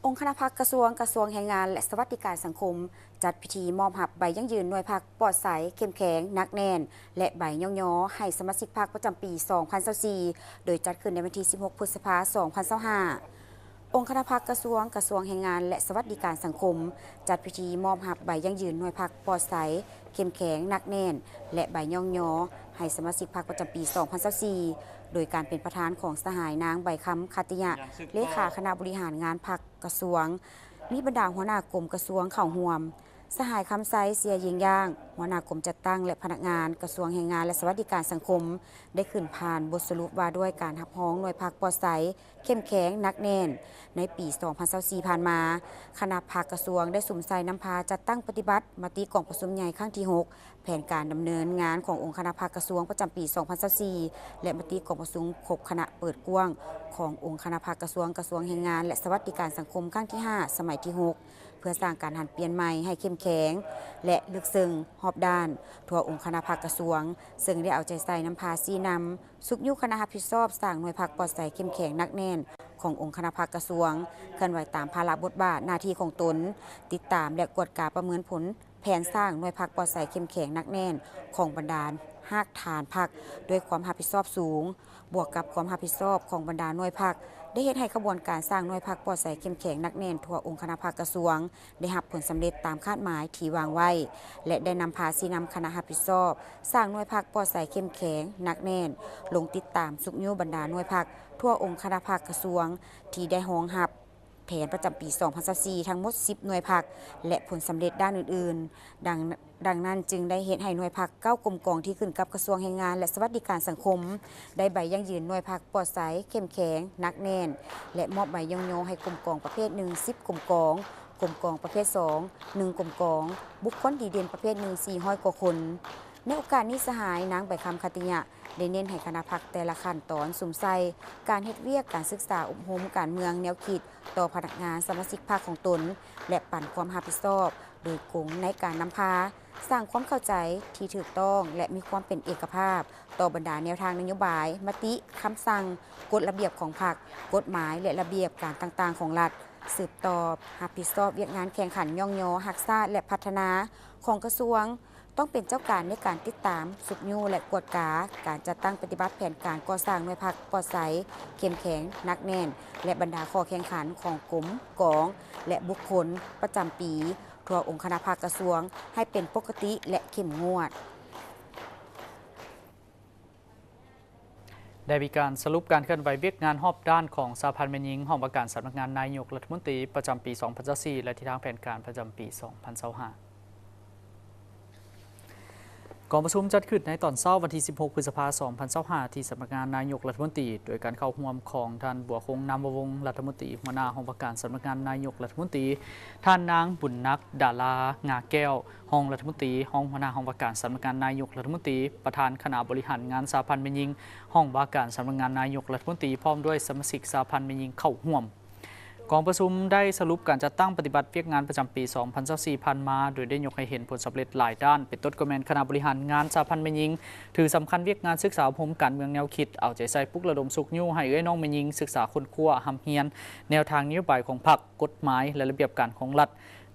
ອົງຄະນະພັກກະຊວງ, ກະຊວງແຮງງານ ແລະ ສະຫວັດດີການສັງຄົມ ຈັດພິທີມອບຮັບໃບຢັ້ງຢືນໜ່ວຍພັກປອດໃສ, ເຂັ້ມແຂງ, ໜັກແໜ້ນ ແລະ ໃບຍ້ອງຍໍໃຫ້ສະມາຊິກພັກປະຈຳປີສອງພັນຊາວສີ່ ໂດຍຈັດຂຶ້ນໃນວັນທີສິບຫົກ ພຶດສະພາ ສອງພັນຊາວຫ້າ. ອົງຄະນະພັກກະຊວງ, ກະຊວງແຮງງານ ແລະ ສະຫວັດດີການສັງຄົມ ຈັດພິທີມອບຮັບໃບຢັ້ງຢືນໜ່ວຍພັກປອດໃສ, ເຂັ້ມແຂງ, ໜັກແໜ້ນ ແລະ ໃບຍ້ອງຍໍໃຫ້ສະມາຊິກພັກປະຈຳປີສອງພັນຊາວສີ່ ໂດຍການເປັນປະທານຂອງສະຫາຍນາງ ໃບຄຳ ຂັດຕິຍະ ເລຂາຄະນະບໍລິຫານງານພັກກະຊວງ, ມີບັນດາຫົວໜ້າກົມກະຊວງເຂົ້າຮ່ວມ. ສະຫາຍ ຄຳໄຊ ເຊຍເຢງຢ່າງ ຫົວໜ້າກົມຈັດຕັ້ງ ແລະ ພະນັກງານກະຊວງແຮງງານ ແລະ ສະຫວັດດີການສັງຄົມ ໄດ້ຂຶ້ນຜ່ານບົດສະຫຼຸບວ່າດ້ວຍການຮັບຮອງໜ່ວຍພັກປອດໃສ, ເຂັ້ມແຂງ, ໜັກແໜ້ນ ໃນປີສອງພັນຊາວສີ່ຜ່ານມາ. ຄະນະພັກກະຊວງໄດ້ສຸມໃສ່ນຳພາຈັດຕັ້ງປະຕິບັດມະຕິກອງປະຊຸມໃຫຍ່ຄັ້ງທີຫົກ ແຜນການດຳເນີນງານຂອງອົງຄະນະພັກກະຊວງປະຈຳປີສອງພັນຊາວສີ່ ແລະ ມະຕິກອງປະຊຸມຄົບຄະນະເປີດກວ້າງຂອງອົງຄະນະພັກກະຊວງ, ກະຊວງແຮງງານ ແລະ ສະຫວັດດີການສັງຄົມຄັ້ງທີຫ້າ ສະໄໝທີຫົກ ເພື່ອສ້າງການຫັນປ່ຽນໃໝ່ໃຫ້ເຂັ້ມແຂງ ແລະ ເລິກເຊິ່ງຮອບດ້ານທົ່ວອົງຄະນະພັກກະຊວງ, ເຊິ່ງໄດ້ເອົາໃຈໃສ່ນຳພາຊີ້ນຳ ຊຸກຍູ້ຄະນະຮັບຜິດຊອບສ້າງໜ່ວຍພັກປອດໃສ, ເຂັ້ມແຂງ, ໜັກແໜ້ນຂອງອົງຄະນະພັກກະຊວງ, ເຄື່ອນໄຫວຕາມພາລະບົດບາດໜ້າທີ່ຂອງຕົນ, ຕິດຕາມ ແລະ ກວດກາປະເມີນຜົນ ແຜນສ້າງໜ່ວຍພັກປອດໃສ, ເຂັ້ມແຂງ, ໜັກແໜ້ນຂອງບັນດາຮາກຖານພັກດ້ວຍຄວາມຮັບຜິດຊອບສູງ, ບວກກັບຄວາມຮັບຜິດຊອບຂອງບັນດາໜ່ວຍພັກ ໄດ້ເຮັດໃຫ້ຂະບວນການສ້າງໜ່ວຍພັກປອດໃສ, ເຂັ້ມແຂງ, ໜັກແໜ້ນທົ່ວອົງຄະນະພັກກະຊວງ ໄດ້ຮັບຜົນສຳເລັດຕາມຄາດໝາຍທີ່ວາງໄວ້ ແລະ ໄດ້ນຳພາຊີ້ນຳຄະນະຮັບຜິດຊອບສ້າງໜ່ວຍພັກປອດໃສ, ເຂັ້ມແຂງ, ໜັກແໜ້ນ ລົງຕິດຕາມຊຸກຍູ້ບັນດາໜ່ວຍພັກທົ່ວອົງຄະນະພັກກະຊວງ ທີ່ໄດ້ຮອງຮັບ ແຜນປະຈຳປີສອງພັນຊາວສີ່ ທັງໝົດສິບໜ່ວຍພັກ ແລະ ຜົນສຳເລັດດ້ານອື່ນໆ. ດັ່ງ ດັ່ງນັ້ນຈຶ່ງໄດ້ເຮັດໃຫ້ໜ່ວຍພັກເກົ້າກົມກອງທີ່ຂຶ້ນກັບກະຊວງແຮງງານ ແລະ ສະຫວັດດີການສັງຄົມ ໄດ້ໃບຢັ້ງຢືນໜ່ວຍພັກປອດໃສ, ເຂັ້ມແຂງ, ໜັກແໜ້ນ ແລະ ມອບໃບຍ້ອງຍໍໃຫ້ກົມກອງປະເພດໜຶ່ງ ສິບກົມກອງ, ກົມກອງປະເພດສອງ ໜຶ່ງກົມກອງ, ບຸກຄົນດີເດັ່ນປະເພດໜຶ່ງ ສີ່ຮ້ອຍກວ່າຄົນ. ໃນໂອກາດນີ້ ສະຫາຍນາງ ໃບຄຳ ຂັດຕິຍະ ໄດ້ເນັ້ນໃຫ້ຄະນະພັກແຕ່ລະຂັ້ນຕອນສຸມໃສ່ການເຮັດວຽກການສຶກສາອົບຮົມການເມືອງແນວຄິດຕໍ່ພະນັກງານສະມາຊິກພັກຂອງຕົນ ແລະ ປັນຄວາມຮັບຜິດຊອບໂດຍກົງໃນການນຳພາສ້າງຄວາມເຂົ້າໃຈທີ່ຖືກຕ້ອງ ແລະ ມີຄວາມເປັນເອກະພາບຕໍ່ບັນດາແນວທາງນະໂຍບາຍ, ມະຕິ, ຄຳສັ່ງ, ກົດລະບຽບຂອງພັກ, ກົດໝາຍ ແລະ ລະບຽບການຕ່າງໆຂອງລັດ, ສືບຕໍ່ຮັບຜິດຊອບວຽກງານແຂ່ງຂັນຍ້ອງຍໍຮັກຊາດ ແລະ ພັດທະນາຂອງກະຊວງ, ຕ້ອງເປັນເຈົ້າການໃນການຕິດຕາມ, ຊຸກຍູ້ ແລະ ກວດກາການຈັດຕັ້ງປະຕິບັດແຜນການກໍ່ສ້າງໜ່ວຍພັກປອດໃສ, ເຂັ້ມແຂງ, ໜັກແໜ້ນ ແລະ ບັນດາຂໍ້ແຂ່ງຂັນຂອງກົມ, ກອງ ແລະ ບຸກຄົນປະຈຳປີ ທົ່ວອົງຄະນະພັກກະຊວງ ໃຫ້ເປັນປົກກະຕິ ແລະ ເຂັ້ມງວດ. ໄດ້ມີການສະຫຼຸບການເຄື່ອນໄຫວວຽກງານຮອບດ້ານຂອງສະຫະພັນແມ່ຍິງ ຫ້ອງວ່າການສຳນັກງານນາຍົກລັດຖະມົນຕີ ປະຈຳປີສອງພັນຊາວສີ່ ແລະ ທິດທາງແຜນການປະຈຳປີສອງພັນຊາວຫ້າ. ກອງປະຊຸມຈັດຂຶ້ນໃນຕອນເຊົ້າວັນທີສິບຫົກ ພຶດສະພາ ສອງພັນຊາວຫ້າ ທີ່ສຳນັກງານນາຍົກລັດຖະມົນຕີ ໂດຍການເຂົ້າຮ່ວມຂອງທ່ານ ບົວຄົງ ນາມວະວົງ ລັດຖະມົນຕີ ຫົວໜ້າຫ້ອງວ່າການສຳນັກງານນາຍົກລັດຖະມົນຕີ, ທ່ານນາງ ບຸນນັກ ດາລາ ງາແກ້ວ ຮອງລັດຖະມົນຕີ, ຮອງຫົວໜ້າຫ້ອງວ່າການສຳນັກງານນາຍົກລັດຖະມົນຕີ, ປະທານຄະນະບໍລິຫານງານສະຫະພັນແມ່ຍິງ ຫ້ອງວ່າການສຳນັກງານນາຍົກລັດຖະມົນຕີ ພ້ອມດ້ວຍສະມາຊິກສະຫະພັນແມ່ຍິງເຂົ້າຮ່ວມ. ກອງປະຊຸມໄດ້ສະຫຼຸບການຈັດຕັ້ງປະຕິບັດວຽກງານປະຈຳປີສອງພັນຊາວສີ່ຜ່ານມາ, ໂດຍໄດ້ຍົກໃຫ້ເຫັນຜົນສຳເລັດຫຼາຍດ້ານ, ເປັນຕົ້ນກໍແມ່ນຄະນະບໍລິຫານງານສະຫະພັນແມ່ຍິງ ຖືສຳຄັນວຽກງານສຶກສາອົບຮົມການເມືອງແນວຄິດ, ເອົາໃຈໃສ່ປຸກລະດົມຊຸກຍູ້ໃຫ້ເອື້ອຍນ້ອງແມ່ຍິງສຶກສາຄົ້ນຄວ້າຮ່ຳຮຽນແນວທາງນະໂຍບາຍຂອງພັກ, ກົດໝາຍ ແລະ ລະບຽບການຂອງລັດ.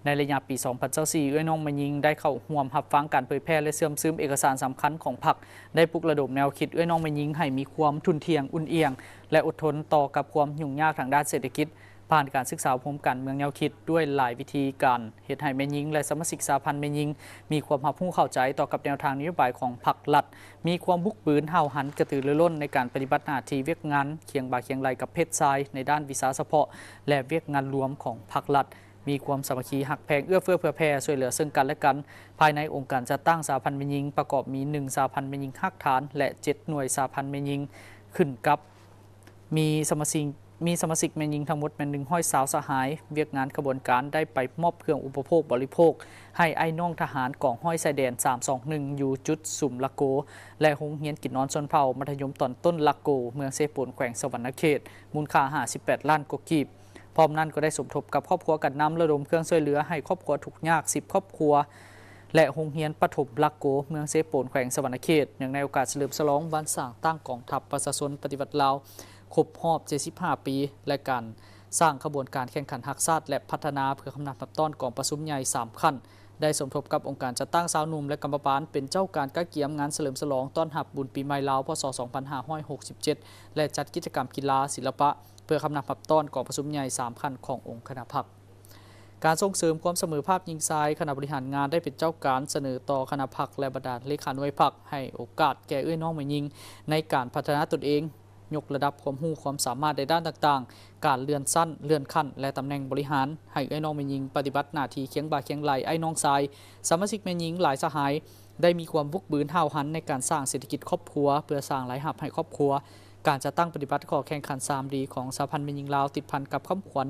ໃນໄລຍະປີສອງພັນຊາວສີ່ ເອື້ອຍນ້ອງແມ່ຍິງໄດ້ເຂົ້າຮ່ວມຮັບຟັງການເຜີຍແຜ່ ແລະ ເຊື່ອມຊຶມເອກະສານສຳຄັນຂອງພັກ, ໄດ້ປຸກລະດົມແນວຄິດເອື້ອຍນ້ອງແມ່ຍິງໃຫ້ມີຄວາມທຸ່ນທ່ຽງ, ອຸ່ນອຽງ ແລະ ອົດທົນຕໍ່ກັບຄວາມຫຍຸ້ງຍາກທາງດ້ານເສດຖະກິດ, ຜ່ານການສຶກສາອົບຮົມການເມືອງແນວຄິດດ້ວຍຫຼາຍວິທີການ, ເຮັດໃຫ້ແມ່ຍິງ ແລະ ສະມາຊິກສະຫະພັນແມ່ຍິງມີຄວາມຮັບຮູ້ເຂົ້າໃຈຕໍ່ກັບແນວທາງນະໂຍບາຍຂອງພັກລັດ, ມີຄວາມບຸກບືນ, ຫ້າວຫັນ, ກະຕືລືລົ້ນໃນການປະຕິບັດໜ້າທີ່ວຽກງານຄຽງບ່າຄຽງໄຫຼ່ກັບເພດຊາຍໃນດ້ານວິຊາສະເພາະ ແລະ ວຽກງານລວມຂອງພັກລັດ, ມີຄວາມສາມັກຄີຮັກແພງ, ເອື້ອເຟື້ອເຜື່ອແຜ່, ຊ່ວຍເຫຼືອເຊິ່ງກັນ ແລະ ກັນ ພາຍໃນອົງການຈັດຕັ້ງສະຫະພັນແມ່ຍິງ ປະກອບມີ ໜຶ່ງ ສະຫະພັນແມ່ຍິງຮາກຖານ ແລະ ເຈັດ ໜ່ວຍສະຫະພັນແມ່ຍິງຂຶ້ນກັບ ມີສະມາຊິກ ມີສະມາຊິກແມ່ຍິງທັງໝົດແມ່ນ ໜຶ່ງຮ້ອຍຊາວສະຫາຍ. ວຽກງານຂະບວນການໄດ້ໄປມອບເຄື່ອງອຸປະໂພກບໍລິໂພກໃຫ້ອ້າຍນ້ອງທະຫານກອງຮ້ອຍຊາຍແດນ ສາມສອງໜຶ່ງ ຢູ່ຈຸດສຸມລາໂກ ແລະ ໂຮງຮຽນກິນນອນຊົນເຜົ່າມັດທະຍົມຕອນຕົ້ນລາໂກ ເມືອງເຊໂປນ ແຂວງສະຫວັນນະເຂດ ມູນຄ່າ ຫ້າສິບແປດລ້ານກວ່າກີບ. ພ້ອມນັ້ນກໍໄດ້ສົມທົບກັບຄອບຄົວກັນນຳລະດົມເຄື່ອງຊ່ວຍເຫຼືອໃຫ້ຄອບຄົວທຸກຍາກ ສິບຄອບຄົວ ແລະ ໂຮງຮຽນປະຖົມລາໂກ ເມືອງເຊໂປນ ແຂວງສະຫວັນນະເຂດ ເນື່ອງໃນໂອກາດສະເຫຼີມສະຫຼອງວັນສ້າງຕັ້ງກອງທັບປະຊາຊົນປະຕິວັດລາວ ຄົບຮອບ ເຈັດສິບຫ້າ ປີ ແລະ ການ ສ້າງຂະບວນການແຂ່ງຂັນຮັກຊາດ ແລະ ພັດທະນາ ເພື່ອຄຳນັບຮັບຕ້ອນກອງປະຊຸມໃຫຍ່ສາມຂັ້ນ, ໄດ້ສົມທົບກັບອົງການຈັດຕັ້ງຊາວໜຸ່ມ ແລະ ກຳມະບານ ເປັນເຈົ້າການກະກຽມງານສະເຫຼີມສະຫຼອງຕ້ອນຮັບບຸນປີໃໝ່ລາວ ພ.ສ. ສອງພັນຫ້າຮ້ອຍຫົກສິບເຈັດ ແລະ ຈັດກິດຈະກຳກິລາ, ສິລະປະ ເພື່ອຄຳນັບຮັບຕ້ອນກອງປະຊຸມໃຫຍ່ສາມຂັ້ນຂອງອົງຄະນະພັກ. ການສົ່ງເສີມຄວາມສະເໝີພາບຍິງຊາຍ, ຄະນະບໍລິຫານງານໄດ້ເປັນເຈົ້າການສະເໜີຕໍ່ຄະນະພັກ ແລະ ບັນດາເລຂາໜ່ວຍພັກ ໃຫ້ໂອກາດແກ່ເອື້ອຍນ້ອງແມ່ຍິງໃນການພັດທະນາຕົນເອງ, ຍົກລະດັບຄວາມຮູ້ຄວາມສາມາດໃນດ້ານຕ່າງໆ, ການເລື່ອນຊັ້ນ, ເລື່ອນຂັ້ນ ແລະ ຕຳແໜ່ງບໍລິຫານ, ໃຫ້ເອື້ອຍນ້ອງແມ່ຍິງປະຕິບັດໜ້າທີ່ຄຽງບ່າຄຽງໄຫຼ່ອ້າຍນ້ອງຊາຍ, ສະມາຊິກແມ່ຍິງຫຼາຍສະຫາຍ ໄດ້ມີຄວາມບຸກບືນຫ້າວຫັນໃນການສ້າງເສດຖະກິດຄອບຄົວ ເພື່ອສ້າງລາຍຮັບໃຫ້ຄອບຄົວ. ການຈັດຕັ້ງປະຕິບັດຂໍ້ແຂ່ງຂັນສາມດີຂອງສະຫະພັນແມ່ຍິງລາວ ຕິດພັນກັບຄຳຂວັນ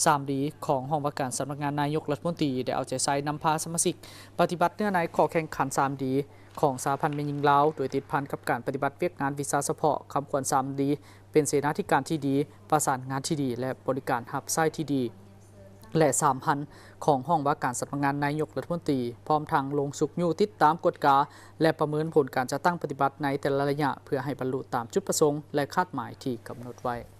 ສາມດີຂອງຫ້ອງວ່າການສຳນັກງານນາຍົກລັດຖະມົນຕີ ໄດ້ເອົາໃຈໃສ່ນຳພາສະມາຊິກປະຕິບັດເນື້ອໃນຂໍ້ແຂ່ງຂັນສາມດີຂອງສະຫະພັນແມ່ຍິງລາວ, ໂດຍຕິດພັນກັບການປະຕິບັດວຽກງານວິຊາສະເພາະ, ຄຳຂວັນສາມດີ ເປັນເສນາທິການທີ່ດີ, ປະສານງານທີ່ດີ ແລະ ບໍລິການຮັບໃຊ້ທີ່ດີ ແລະ ສາມພັນຂອງຫ້ອງວ່າການສຳນັກງານນາຍົກລັດຖະມົນຕີ, ພ້ອມທັງລົງຊຸກຍູ້ຕິດຕາມ, ກວດກາ ແລະ ປະເມີນຜົນການຈັດຕັ້ງປະຕິບັດໃນແຕ່ລະໄລຍະ ເພື່ອໃຫ້ບັນລຸຕາມຈຸດປະສົງ ແລະ ຄາດໝາຍທີ່ກຳນົດໄວ້.